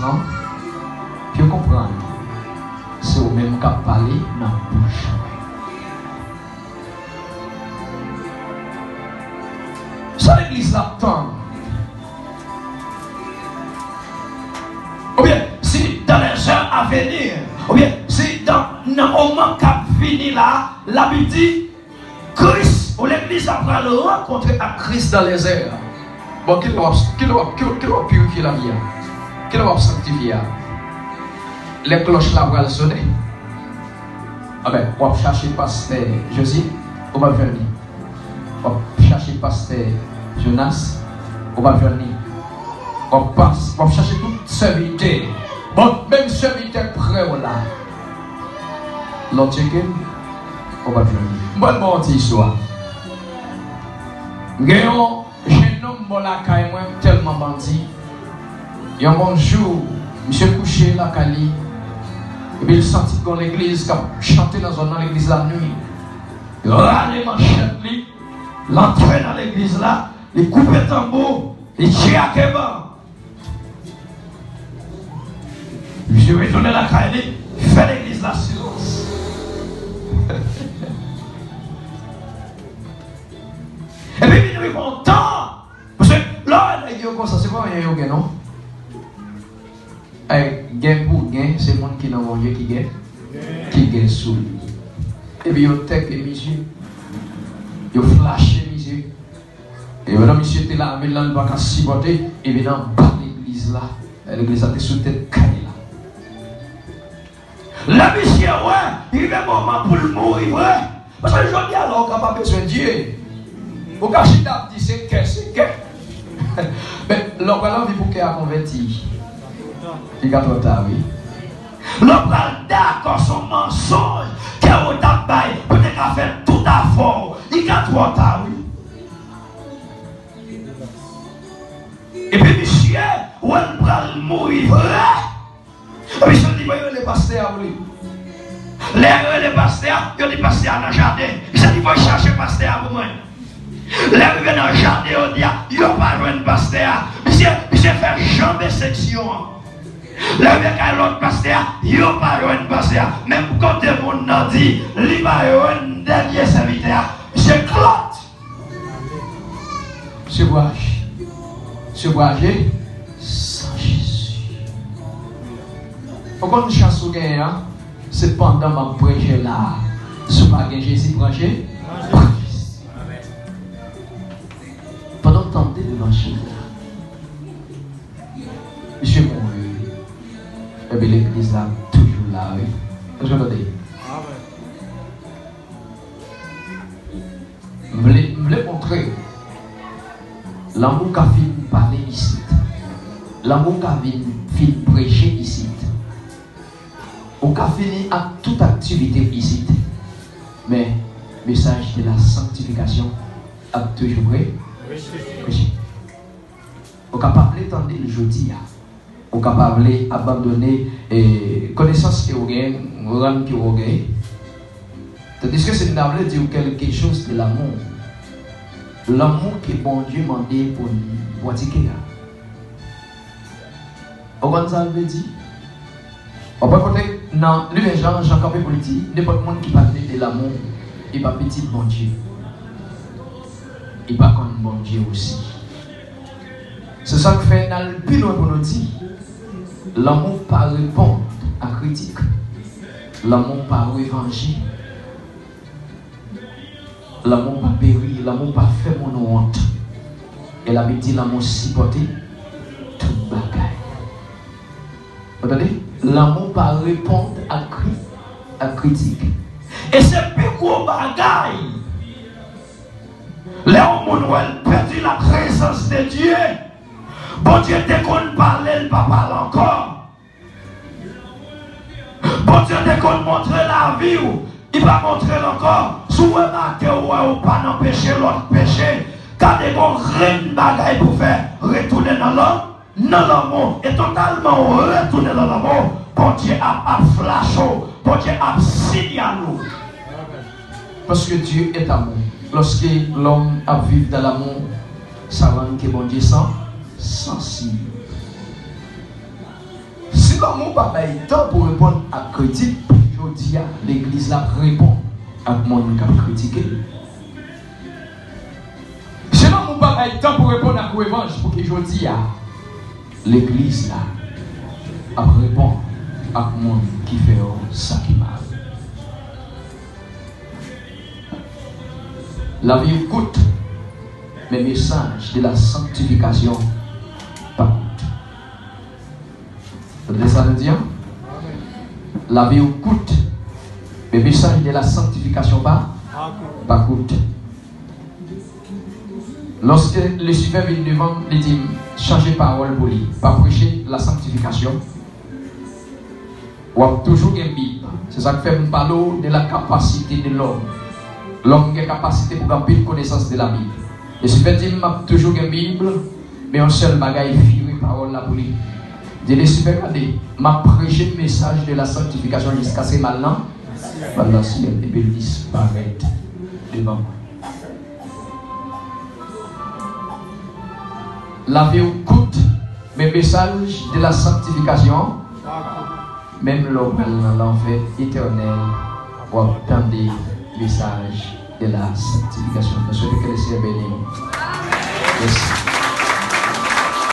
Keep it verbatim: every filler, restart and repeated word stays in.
Non? Pye konprann, se ou menm k ap pale nan bouch mwen. Sa legliz la ap tann? Oubyen, si dans les heures à venir, oubyen, si dans, nan moman k ap vini la, Labib di, Kris, ou legliz la pral rankontre ak Kris dans les airs. Bon, kilè w ap, kilè w ap, kilè, kilè w ap pirifye lavi a? Kilè w ap sanktifye a? Lè klòch la pral sonnen. Anben, w ap chache pastè Josie, ou p ap jwenn li. W ap chache pastè Jonas, ou p ap jwenn li. W ap pas, w ap chache tout sèvitè. Bon, menm sèvitè prè w la. Lè w tcheke l, ou p ap jwenn li. M pral ba w yon ti istwa. M gen yon jennonm bò lakay mwen, tèlman bandi. Yon bon jou, misye kouche lakay li, epi l santi gon legliz k ap chante nan zòn nan, legliz la nwi. Li rale manchèt li, l antre nan legliz la, li koupe tanbou, li djake ban. Misye retounen lakay li, fè legliz la silans. Epi vin rive yon tan, paske lè w wè nèg yo konsa, se pa anyen yo gen, non. Ay, gen pou gen, se moun ki nan Bondye ki gen, ki gen sou li. Epi yo tèke misye, yo flache misye. E pandan misye te lave l lan, li pa ka sipòte, epi nan ba legliz la, legliz la te sou tèt kay la. Lè misye wè, rive moman pou l mouri vre. Paske jodi a la, ou ka pa bezwen Dye. Ou ka chita ap di se kè, se kè. Men, lè w pral anvi pou kè a konvèti, li ka twò ta, wi. Lè w pral dakò se yon mansonj kè w t ap bay pou te ka fè tout afè w, li ka twò ta, wi. Epi misye wè l pral mouri vre. Epi misye di, "Mwen rele pastè a pou li." Lè l rele pastè a, yo di pastè a nan jaden. Misye di, "Voye chache pastè a pou mwen." Lè l rive nan jaden, yo di a, yo pa jwenn pastè a. Misye, misye fè janbe seksyon an. Lè l rive kay lòt pastè a, yo pa jwenn pastè a. Menm kote moun nan di, li pa jwenn dènye sèvitè a, se Klòd. Se vwaje. Se vwaje san Jezi. Ou konn chans ou genyen an? Se pandan m ap preche la a. Si w pa gen Jezi, pran Je-, pran Jezi. Pandan w tande levanjil la, misye mouri. Epi legliz la toujou la, wi. Èske w tande? M vle, m vle montre lanmou ka fin pale isit. Lanmou ka vin fin preche isit. Ou ka fini ak tout aktivite isit. Men, mesaj de la sanctification ap toujou pre-, preche. Ou ka pa vle tande l jodi a. Ou ka pa vle abandone, eh, konesans ke ou genyen, rann ke ou genyen. Tandiske si m ta vle di w quelque chose de l'amour, lanmou ke Bondye mande pou n pratike a. Ou konn sa l vle di? Ou konn kote nan liv Jan, Jan kanpe pou l di, nenpòt moun ki pa tande de lanmou, li pa pitit Bondye. Li pa konn Bondye osi. Se sa k fè n al pi lwen pou nou di, lanmou pa reponn a kritik. Lanmou pa revanche. Lanmou pa peri, lanmou pa fè moun wont. E Labib di lanmou sipòte tout bagay. Ou tande? Lanmou pa reponn a kri-, a kritik. E se pi gwo bagay. Lè yon moun wè l pèdi la prezans de Dye, Bondye te konn pale, l pa pale ankò. Bondye te konn montre lavi w, li pa montre l ankò. Si w remake w wè ou pa nan peche, lòt peche, gade gon grenn bagay pou fè, retounen nan lan-, nan lanmou, e totalman ou retounen nan lanmou, Bondye ap, ap flache w, Bondye ap sinyale w. Parce que Dieu est amour. Lorsque l'homme ap viv dans l'amour, sa rann ke Bondye san-, sansib. Selòm ou pa bay tan pou reponn ak kritik, jodi a, legliz la ap reponn ak moun k ap kritike l. Selòm ou pa bay tan pou reponn ak revanj, pou ki jodi a, legliz la ap reponn ak moun ki fè w sa ki mal. Lavi w kout, men mesaj de la sanctification pa kout. Tande sa nou di an? Lavi w kout, men mesaj de la sanctification pa, pa kout. Lòske Lisifè vin devan m, li di m, chanje pawòl pou li, pa preche la sanctification. W ap toujou gen Bib. Se sa k fè m pale w de la capacité de l'homme. Lòm gen kapasite pou gen anpil konesans de la Bib. Lisifè di m, m ap toujou gen Bib, men yon sèl bagay, vire pawòl la pou li. Di Lisifè, gade, m ap preche mesaj de la sanctification jiskaske m al nan, m al nan syèl, epi l disparèt devan mwen. Lavi w kout, men mesaj de la sanctification, menm lè w pral nan lanfè etènèl, w ap tande mesaj de la sanctification. Nou swete ke Lesenyè beni w. Mèsi.